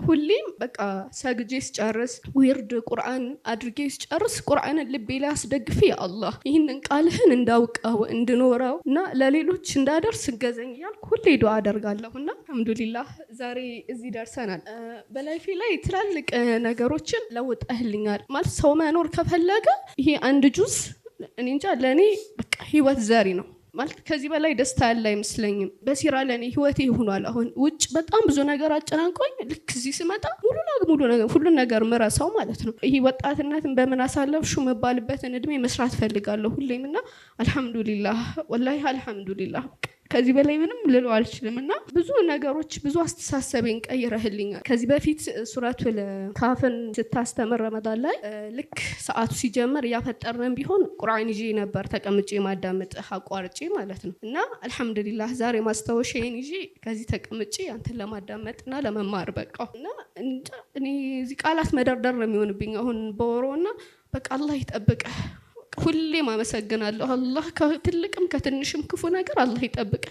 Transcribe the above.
ሁሌም በቃ ሰግጄ ስጨርስ፣ ዊርድ ቁርአን አድርጌ ስጨርስ፣ ቁርአንን ልቤ ላይ አስደግፌ አላህ ይህንን ቃልህን እንዳውቀው፣ እንድኖረው እና ለሌሎች እንዳደርስ እገዘኝ እያልኩ ሁሌ ዱዓ አደርጋለሁ። እና አልሐምዱሊላህ ዛሬ እዚህ ደርሰናል። በ life ኤ ላይ ትላልቅ ነገሮችን ለውጠህልኛል። ማለት ሰው መኖር ከፈለገ ይሄ አንድ ጁዝ እኔ እንጃ ለእኔ በቃ ህይወት ዘሪ ነው። ማለት ከዚህ በላይ ደስታ ያለ አይመስለኝም። በሲራ ለእኔ ህይወቴ ሆኗል። አሁን ውጭ በጣም ብዙ ነገር አጨናንቆኝ ልክ እዚህ ስመጣ ሙሉ ሙሉ ነገር ሁሉን ነገር ምረሳው ማለት ነው። ይሄ ወጣትነትን በምን አሳለፍሹ መባልበትን እድሜ መስራት ፈልጋለሁ ሁሌም። እና አልሐምዱሊላህ፣ ወላሂ አልሐምዱሊላህ፣ ከዚህ በላይ ምንም ልለው አልችልም። እና ብዙ ነገሮች፣ ብዙ አስተሳሰቤን ቀይረህልኛል። ከዚህ በፊት ሱረቱል ካፍን ስታስተምር ረመዳን ላይ ልክ ሰዓቱ ሲጀምር እያፈጠርነን ቢሆን ቁርአን ይዤ ነበር ተቀምጬ ማዳመጥ፣ አቋርጬ ማለት ነው። እና አልሐምዱሊላህ ዛሬ ማስታወሻዬን ይዤ ከዚህ ተቀምጬ አንተን ለማዳመጥና ለመማር በቃው። እና እንጃ እኔ እዚህ ቃላት መደርደር ነው የሚሆንብኝ አሁን በወሮ። እና በቃ አላህ ይጠብቅህ። ሁሌም አመሰግናለሁ። አላህ ከትልቅም ከትንሽም ክፉ ነገር አላህ ይጠብቅ።